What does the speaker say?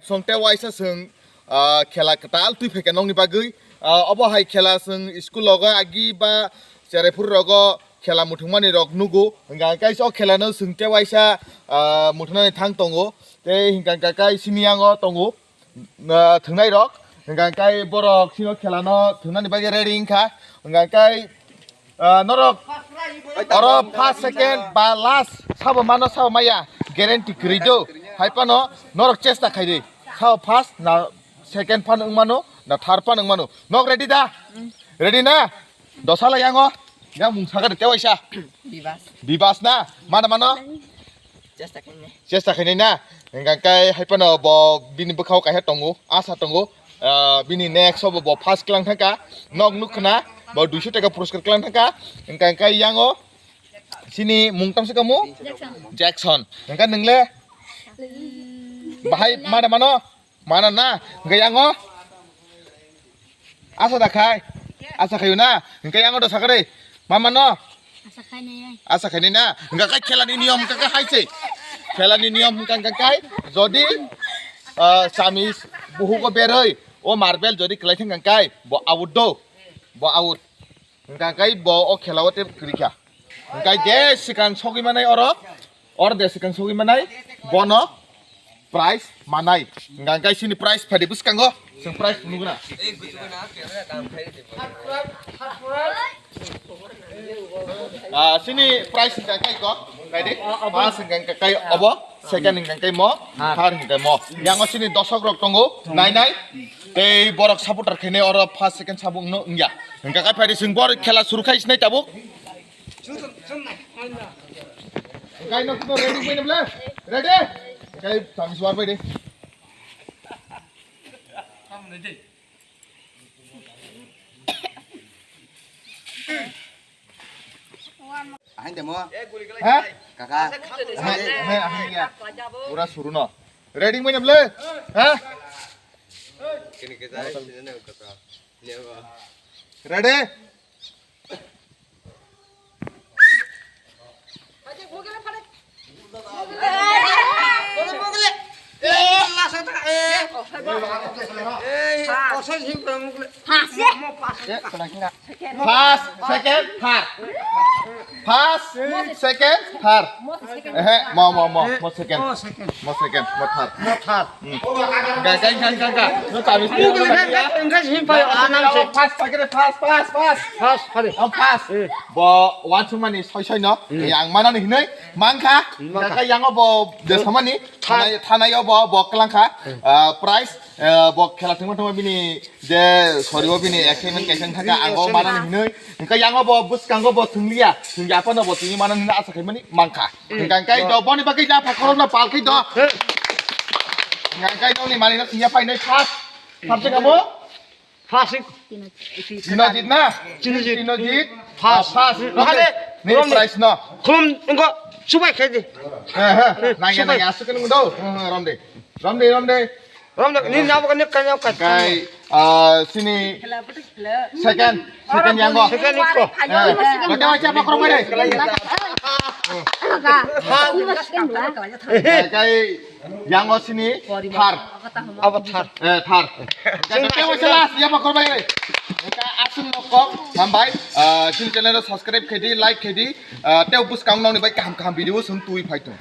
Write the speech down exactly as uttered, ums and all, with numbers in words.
Songte waisa chwng, ah, khela kwtal twi phaikha nokni bagwi. Ah, obo hai khela chwng school rogo agi ba cherai phuru rogo khela muthungmani rok nugo. Hwnkha khe o khelano chwng te waisa, ah, muthungnani thang tongo. Tei hwnkha khe sini yango tongo, ah, thwngnai rok. Hwnkha khe borok sino khelano thwngnani bagwi ready wngkha. Hwnkha khe Ah, norok oro first, second ba last sabo mano, sabo maya guarantee kwrwi do. Hai phano norok chesta khai di. Sabo first na second phano wng mano, na third phano wng mano. Nok ready da? Ready na? Dosa lai yango. Yang mung saga de tewaisa. Bibas. Bibas na? Mana mano? Chesta khainai. Chesta khainai na? Hwnkha khe hai phano bo bini bwkhao kaisa tongo, asa tongo. Ah, bini next o bo, bo first klang thangkha. Nok nukha na, bo duiso taka puraskar klang thangkha. Hwnkha khe yango sini mung tang se kamu? Jackson. Jackson. Hwnkha nwngle? Bahai mana mano? Mana na? Hwnkha yango? Asa da khai? Asa khayo na? Hwnkha yango da sakare? Mama no? Asa khainai. Asa khainai na? Hwnkha khe khelani niyom hwnkha khe hai se. Khelani niyom hwnkha khe kai. Jodi, ah, chamis buhugo beroi, o marble jodi kwlai thang kai, bo out do. Bo out. Hwnkha khe bo o khelao te kwrwi kha. Hwnkha je sikang sogwi manai oro. Or de sikang sogwi manai, bono prize manai. Hwnkha khe sini prize phadi bwskango, chwng prize phunukna. Ah, sini prize hwnkha khe ko, kaidi? First hwnkha khe obo, second hwnkha khe mo, third hwnkha mo. Yango sini dosok rok tongo, nai nai. Tei borok supporter khainai oro first, second sabo wngno wngya. Hwnkha khe phadi chwng bor khela suru khai sinai tabuk. Kai no kito ready bai nable. Ready? Kai tang suar bai de. Ahin demo. Ha? Kaka. Ahin, ahin, ahin ya. Pura suru no. Ready bai nable. Ha? Kini ke jai sini ne kata. Ready? First, second, third. First, second, third. Ehe, mo, mo, mo, mo second. Mo second, mo third. Mo third. Hmm. Ga, ga, ga, ga, ga. No, tabi. Engkha sini phai, o, nang se. Pass, pass, pass, pass, pass. Pass, hari. Oh, pass. Eh. Bo, wansuk mani, soi, soi no. Hmm. Yang mana ni hinoi? Mangkha. Mangkha. Kaka yang bo, de samani. Thanai, thanai bo, bo kelangkha. Hmm. Ah, prize, eh, bo khela thangma thangma bini je sori bo bini excitement kaisa thangkha. Bini ang bo excitement. Mana ni hinoi. Engkha yang bo, bwskango bo thungliya. Thungya apa no bo tini mana ni asa khai mani mangkha. Hwnkha khe do boni bagwi da phakhorokno pal khe do. Hwnkha khe nokni manino singya phainai first. First se kamo? First. Sinojit na? Sinojit. Sinojit. First. First. Hale. Ni prize no. Khum engko subai khai di. He, he. Nangya, subai. Nangya, asuk nung do. He, he, romde. Romde, romde. Romde, ni nabo kanya kanya kanya. Kai, ah, sini. Second, second yang go. Second ikko. Eh, bata baca apa korong bade? Kai yang go sini thar. Apa thar? Eh, thar. Kai baca last ya apa korong bade? Ka asung nokok hambai. Eh, sini channel subscribe khaidi, like khaidi. Eh, teo bus kang nong ni bai kaham kaham video sung tui phai tung.